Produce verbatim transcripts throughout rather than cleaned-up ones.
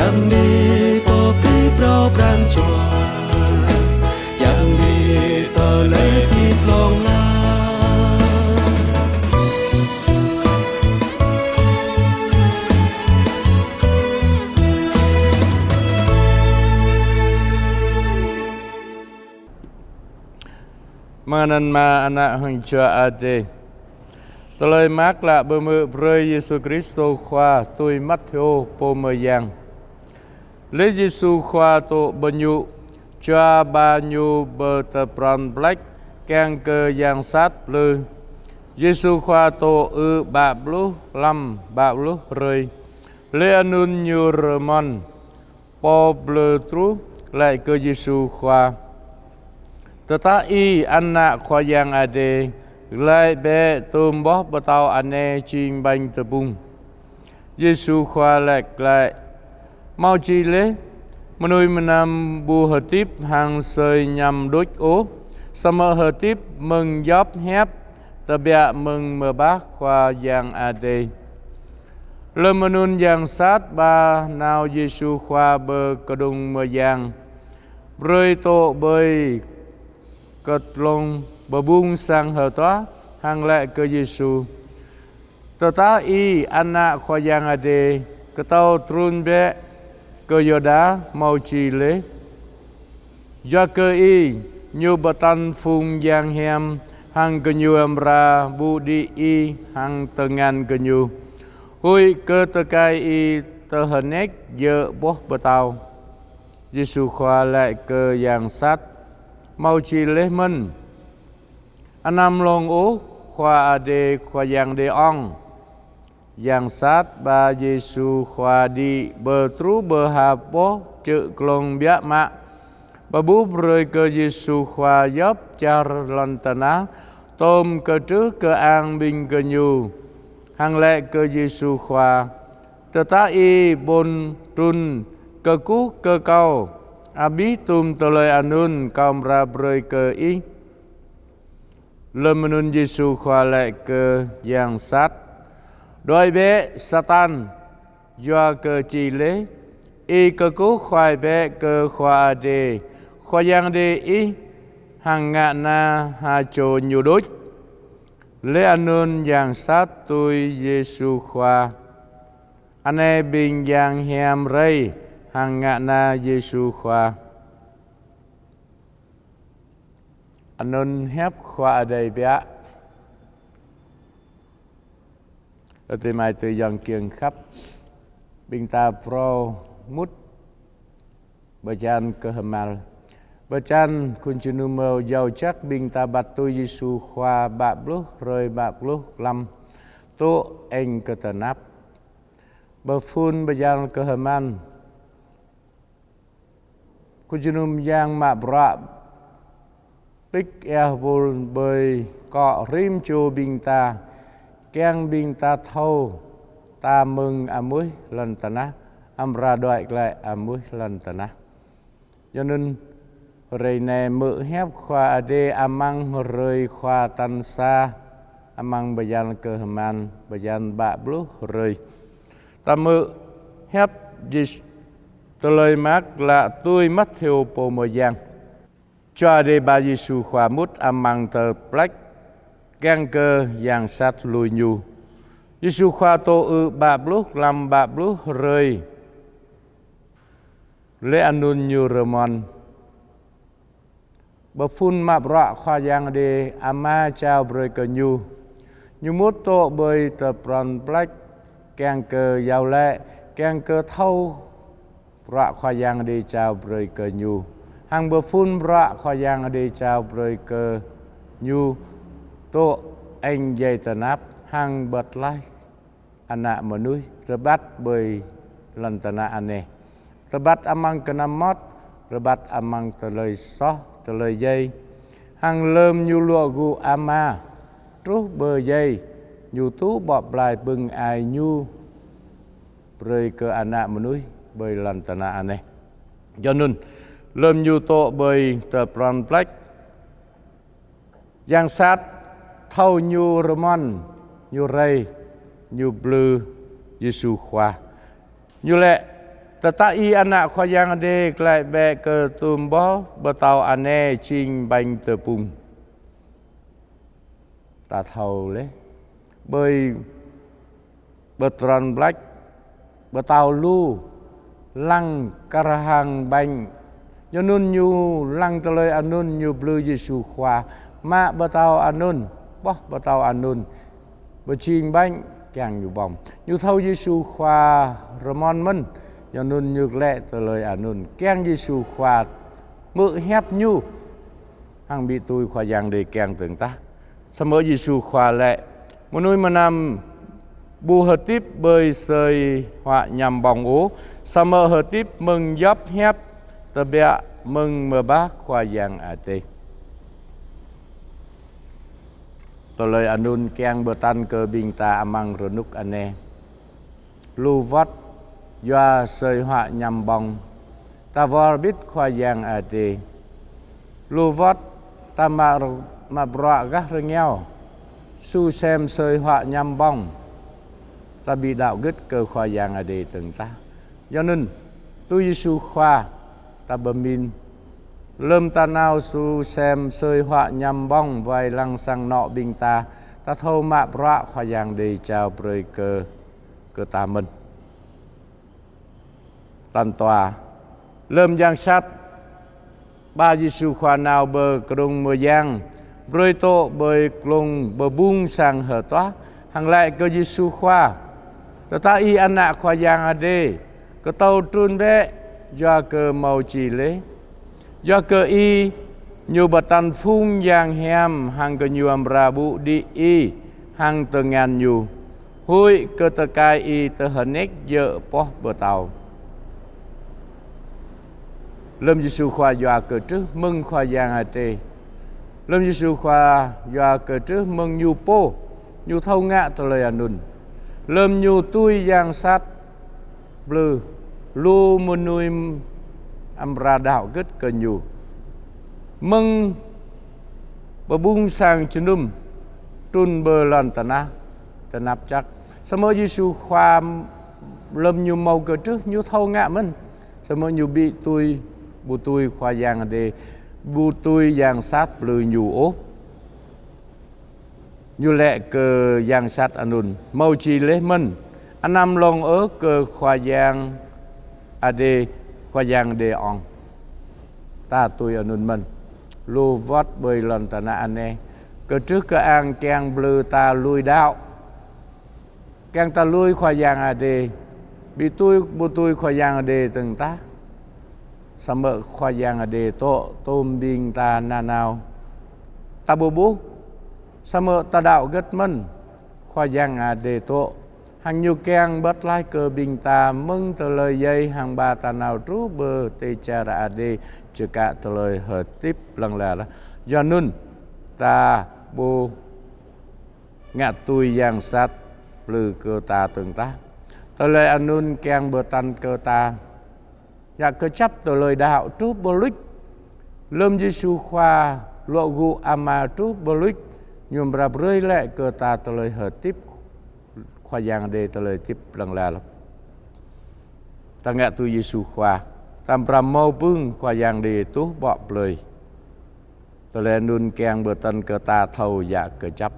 Yang ni pô pơpŭ pran jua, yang ni tơlơi hơdip hlŏng lar. Mơ̆ng anăn Ama, Ană hăng Jua Adai. Tơlơi Mơak Klă pơhmư̆ brơi Yêsu Kristô Khua tui Matthêô pô mơyang. Lĕ Yêsu Khua tŭ pơñŭ, Jua ba ñu pơtơpran plĕč kiăng kơ yang sat plư. Yêsu Khua tŭ ư pă pluh lăm pă pluh hrơi. Lĕ anŭn ñu rơmon. Pô plư truh laĭ kơ Yêsu Khua: Tơdah Ih Ană Khua Yang Adai, glaĭ bĕ tơm boh pơtâo anai jing ƀañ tơpŭng. Yêsu Khua laĭ glaĭ: Hmâo čih laih: Mơnuih mơnam ƀu hơdip hăng asơi añăm đôč ôh, samơ̆ hơdip mơ̆ng djŏp hiăp tơbiă mơ̆ng mơbah Khua Yang Adai. Lơm anŭn yang sat ba nao Yêsu Khua pơ kơđông mơyang, brơi tŭ ƀơi kơtlông pơbŭng sang hơtuah hăng laĭ kơ Yêsu: Tơdah Ih Ană Khua Yang Adai, kơtâo trŭn bĕ kơyuadah hmâo čih laih: Yua kơ Ih, Ñu pơtăn phung yang hiam, hăng gơñu amra ƀu đĭ Ih hăng tơngan gơñu, huĭ kơ tơkai Ih tơhneč djơ̆ boh pơtâo. Yêsu Khua laĭ kơ yang sat: Hmâo čih laih mơ̆n: Anăm lông ôh Khua Adai Khua Yang Adai ŏng. Yang sat ba Yêsu Khua đĭ pơtruh pơha boh čư̆ klông biă mă, pơƀuh brơi kơ Yêsu Khua djŏp čar lŏn tơnah, tơm kơtrưh kơang ƀing gơñu, hăng laĭ kơ Yêsu Khua: Tơdah Ih ƀuăn trŭn kơkuh kơ Kâo, abih tơm tơlơi anŭn Kâo amra brơi kơ Ih. Lơm anŭn Yêsu Khua laĭ kơ yang sat: Đuaĭ bĕ, Satan, yua kơ čih laih: Ih kơkuh kơkuh bĕ kơ Khua Adai, Khua Yang Adai ih, hăng ngă na ha čô Ñu đôč. Lĕ anŭn yang sat tui Yêsu Khua. Anai ƀing yang hiam rai hăng ngă na Yêsu Khua. Anŭn hiăp Khua Adai biă. Ơ adơi amai ayŏng kiăng khăp, ƀing ta phrâo mŭt bơyan kơhma̱l. Bơyan khul jơnum mơ̆ iâu jak ƀing ta băt tui Yêsu Khua pă pluh hrơi pă pluh lăm tŭ eng kơ tơnap. Pơphun bơyan kơhma̱l. Khul jơnum yang mă bruă pik êa bul ƀơi akŏ rĭm čô ƀing ta, kiăng ƀing ta thâo ta mơ̆ng amuih lŏn tơnah, amra đuaĭ glaĭ amuih lŏn tơnah. Yua anŭn hrơi anai hmư̆ hiăp Khua Adai amăng hrơi Khua tal sa, amăng bơyan kơhma̱l, bơyan pă pluh hrơi. Ta hmư̆ hiăp Yêsu, Tơlơi Mơak Klă tui Mathêô pô mơyang. Jua Adai ba Yêsu Khua mŭt amăng tơplĕč, kiăng kơ yang sat lui Ñu. Yêsu Khua tŭ ư pă pluh lăm pă pluh hrơi. Lĕ anŭn Ñu rơmon. Pơphun mă bruă Khua Yang Adai Ama jao brơi kơ Ñu. Ñu mŭt tŭ ƀơi tơpran plĕč, kiăng kơ iâu laĭ, kiăng kơ thâo bruă Khua Yang Adai jao brơi kơ Ñu. Hăng pơphun bruă Khua Yang Adai jao brơi kơ Ñu tŭ eng djai tơnap hăng pơtlaih Ană Mơnuih rơbat ƀơi lŏn tơnah anai. Rơbat amăng kơnăm mơmŏt, rơbat amăng tơlơi soh, tơlơi djai. Hăng lơm Ñu luă gŭ Ama, truh pơ djai, Ñu tŭ pŏk blai pưng ai Ñu brơi kơ Ană Mơnuih ƀơi lŏn tơnah anai. Yua anŭn, lơm Ñu tŭ ƀơi tơpran plĕč, yang sat thâo Ñu rơmon, ñu rai, ñu plư Yêsu Khua. Ñu laĭ: Tơdah ih ană Khua Yang Adai, glaĭ bĕ kơ tum boh pơtâo anai jing ƀañ tơpŭng. Ta thâo laih, ƀơi pơtrun blač, pơtâo lu lăng kar hăng ƀañ. Yua anŭn ñu lăng tơlơi anŭn, ñu blư̆ Yêsu Khua mă pơtâo anŭn, boh pơtâo anŭn pơjing ƀañ kiăng ñu ƀơ̆ng. Ñu thâo Yêsu Khua rơmon mơ̆n, yua anŭn ñu laĭ tơlơi anŭn kiăng Yêsu Khua hmư̆ hiăp ñu hăng ƀu tui Khua Yang Adai kiăng dơ̆ng tah. Samơ̆ Yêsu Khua laĭ: Mơnuih mơnam ƀu hơdip ƀơi asơi huă añăm ƀơ̆ng ôh, samơ̆ hơdip mơ̆ng djŏp hiăp tơbiă mơ̆ng mơbah Khua Yang Adai. Tơlơi anŭn kiăng pơtăn kơ ƀing ta amăng rơnŭk anai. Lu wơ̆t yua asơi huă añăm ƀơ̆ng, ta wơr bĭt Khua Yang Adai. Lu wơ̆t ta mă, mă bruă gah rơngiao, su sem asơi huă añăm ƀơ̆ng, ta ƀu đaŏ gưt kơ Khua Yang Adai dơ̆ng tah. Yua anŭn, tui Yêsu Khua ta pơmĭn, lơ̆m ta nao su sem asơi huă añăm ƀơ̆ng wai lăng sang anŏ ƀing ta, ta thâo mă bruă Khua Yang Adai jao brơi kơ, kơ ta mơ̆n. Tal dua, lơ̆m yang sat ba Yêsu Khua nao pơ kơđông mơyang, brơi dŏ ƀơi glông pơbŭng sang hơtuah, hăng laĭ kơ Yêsu Khua: Tơdah ih ană Khua Yang Adai, kơtâo trŭn bĕ, yua kơ hmâo čih laih: Yua kơ ih, ñu pơtăn phung yang hiam hăng gơñu amra ƀuh đĭ ih hăng tơngan ñu, huĭ kơ tơkai ih tơhơnĕk djơ̆ boh pơtâo. Lơ̆m Yêsu Khua yua kơ truh mơ̆ng Khua Yang Adai, lơ̆m Yêsu Khua yua kơ truh mơ̆ng ñu pô, ñu thâo ngă tơlơi anŭn. Lơ̆m ñu tui yang sat plư, lu mơnuih amra đaŏ gưt kơ ñu. Mơ̆ng pơbŭng sang jơnum trŭn pơ lŏn tơnah, tơnap čăk. Samơ̆ Yêsu Khua lơ̆m ñu hmâo kơ truh, ñu thâo ngă mơ̆n. Samơ̆ ñu ƀu tui, ƀu tui Khua Yang Adai, ƀu tui yang sat plư ñu ôh. Ñu laĭ kơ yang sat anŭn: Hmâo čih laih mơ̆n: Anăm lông ôh kơ Khua Yang Adai, Khua Yang Adai ŏng. Ta tui anŭn mơ̆n. Lu wơ̆t ƀơi lŏn tơnah anai, kơtrưh kơang kiăng plư ta lui đaŏ, kiăng ta lui Khua Yang Adai, ƀu tui, ƀu tui Khua Yang Adai dơ̆ng tah. Samơ̆ Khua Yang Adai dŏ tôm ƀing ta nanao. Ta ƀu ƀuh, samơ̆ ta đaŏ gưt mơ̆n Khua Yang Adai dŏ, hăng ñu kiăng pơtlaih kơ ƀing ta mơ̆ng tơlơi djai hăng ba ta nao truh pơ dêh čar adai čơkă tơlơi hơdip hlŏng lar. Yua anŭn ta ƀu ngă tui yang sat plư kơ ta dơ̆ng tah. Tơlơi anŭn kiăng pơtăn kơ ta, yua kơ čăp tơlơi đaŏ truh pơ luč. Lơ̆m Yêsu Khua luă gŭ Ama truh pơ luč, ñu amra brơi laih kơ ta tơlơi hơdip Khua Yang Adai, tơlơi hơdip hlŏng lar. Ta ngă tui Yêsu Khua, ta amra hmâo pưng Khua Yang Adai tuh ƀŏ plơi. Tơlơi anŭn kiăng pơtăn kơ ta thâo yua kơ čăp.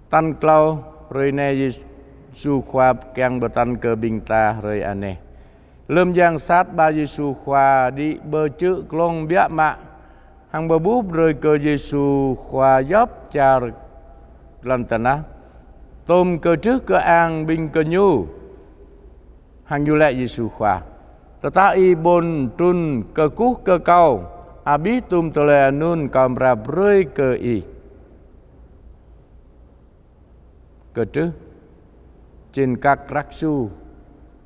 Tal klâo, hrơi anai Yêsu Khua kiăng pơtăn kơ ƀing ta hrơi anai. Lơ̆m yang sat ba Yêsu Khua đĭ pơ čư̆ glông biă mă, hăng pơƀuh brơi kơ Yêsu Khua djŏp čar lŏn tơnah, tôm kơtrưh kơang ƀing gơñu. Hăng ñu laĭ Yêsu Khua: Tơdah ih ƀuăn trŭn kơkuh kơ kâo, abih tôm tơlơi anŭn kâo amra brơi kơ ih. Kơtrưh, čin kăk răk su,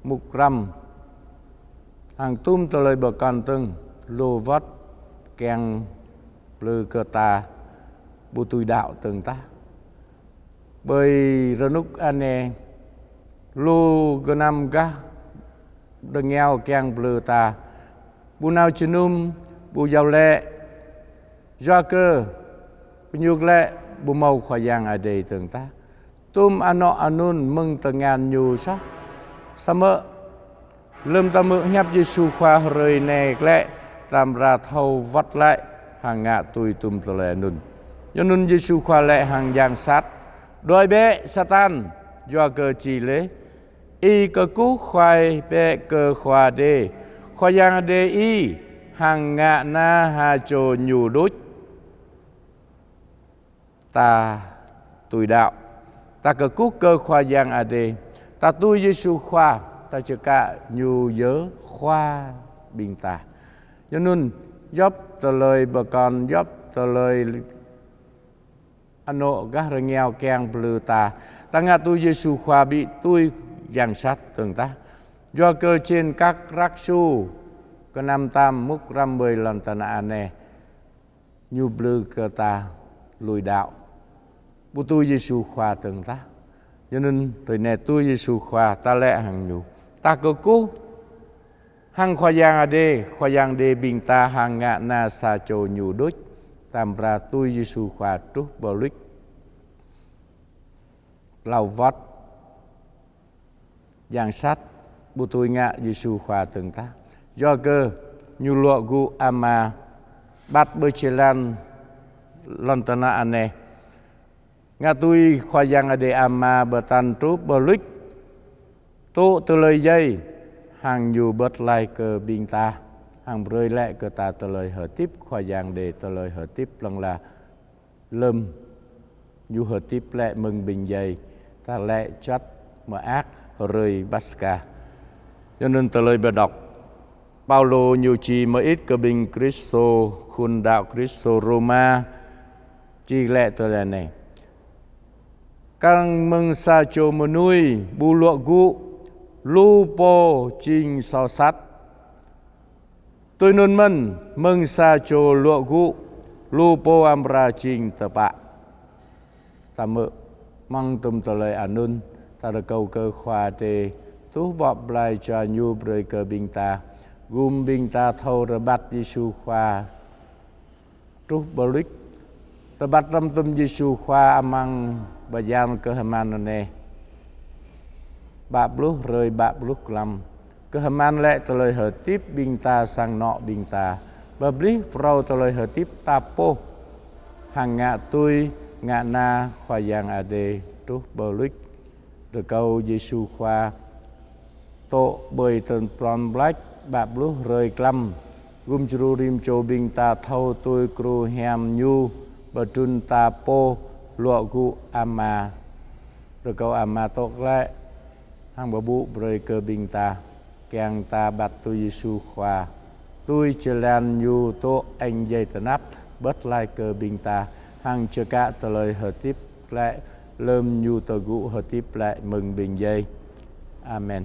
mŭk răm, hăng tôm tơlơi pơkŏn dơ̆ng, lu wơ̆t kiăng plư kơ ta ƀu tui đaŏ dơ̆ng tah. Ƀơi rơnŭk anai, lu gơnam gah rơngiao kiăng plư ta, ƀu nao jơnum, ƀu iâu laĭ, yua kơ gơñu laĭ ƀu hmâo Khua Yang Adai dơ̆ng tah. Tôm anŏ anŭn mơ̆ng tơngan ñu soh. Samơ̆ Lơm ta hmư̆ hiăp Yêsu Khua hrơi anai glaĭ, ta amra thâo wơ̆t glaĭ hăng ngă tui tum tơlơi anŭn. Yua anŭn Yêsu Khua laĭ hăng yang sat: Đuaĭ bĕ Satan, yua kơ čih laih: Ih kơkuh khuai bĕ kơ Khua Adai, Khua Yang Adai ih, hăng ngă na ha čô Ñu đôč. Ta tui đaŏ, ta kơkuh kơ Khua Yang Adai, ta tui Yêsu Khua, ta čơkă Ñu yơh Khua ƀing ta. Yua anŭn, djŏp tơlơi pơkŏn, djŏp tơlơi anŏ gah rơngiao kiăng plư ta, ta ngă tui Yêsu Khua ƀu tui yang sat dơ̆ng tah. Yua kơ čen kăk răk su, kơnăm tam mŭk răm ƀơi lŏn tơnah anai, ñu plư kơ ta lui đaŏ, ƀu tui Yêsu Khua dơ̆ng tah. Yua anŭn hrơi anai tui Yêsu Khua, ta laĭ hăng Ñu, ta kơkuh hăng Khua Yang Adai, Khua Yang Adai ƀing ta, hăng ngă na sa čô Ñu đôč, ta amra tui Yêsu Khua truh pơ luč. Hlâo wơ̆t yang sat ƀu tui ngă Yêsu Khua dơ̆ng tah. Yua kơ ñu luă gŭ Ama ƀăt ƀơi jơlan lŏn tơnah anai. Ngă tui Khua Yang Adai Ama pơtăn truh pơ luč, tŭ tơlơi djai, hăng Ñu pơklaih kơ ƀing ta, hăng brơi laih kơ ta tơlơi hơdip Khua Yang Adai, tơlơi hơdip hlŏng lar. Lơm Ñu hơdip laih mơ̆ng ƀing djai, ta laĭ čăt mơak hrơi Paskha. Yua anŭn tơlơi pơđŏk Paulô ñu čih mơit kơ ƀing Kristô, khul đaŏ Kristô Rôma, čih laih tơlơi anai: Kar mơ̆ng sa čô mơnuih ƀu luă gŭ, lu pô jing soh sat. Tui anŭn mơ̆n, mơ̆ng sa čô luă gŭ, lu pô amra jing tơpă. Ta hmư̆ mơ̆ng tum tơlơi anŭn, ta rơkâo kơ Khua Adai tuh bŏ blai jua Ñu brơi kơ ƀing ta, gum ƀing ta thâo rơbat Yêsu Khua truh pơ luč. Rơbat hrŏm tum Yêsu Khua amăng bơyan kơ hơman anai, pă pluh hrơi pă pluh klăm. Kơ hơman laih tơlơi hơdip ƀing ta, sang anŏ ƀing ta, pơplih phrâo tơlơi hơdip ta pô, hăng ngă tui ngă na Khua Yang Adai truh pơ luč. Rơkâo Yêsu Khua tŭ ƀơi tơnah prŏng blač pă pluh hrơi klăm, gum djru rĭm čô ƀing ta thâo tui kru hiam Ñu pơtrŭn ta pô luă gŭ Ama. Rơkâo Ama tŭ glaĭ hăng pơƀuh brơi kơ ƀing ta, kiăng ta ƀăt tui Yêsu Khua, tui jơlan Ñu tŭ añ djai tơnap, pơklaih kơ ƀing ta, hăng čơkă tơlơi hơdip glaĭ lơm Ñu tơgŭ hơdip glaĭ mơ̆ng ƀing djai. Amen.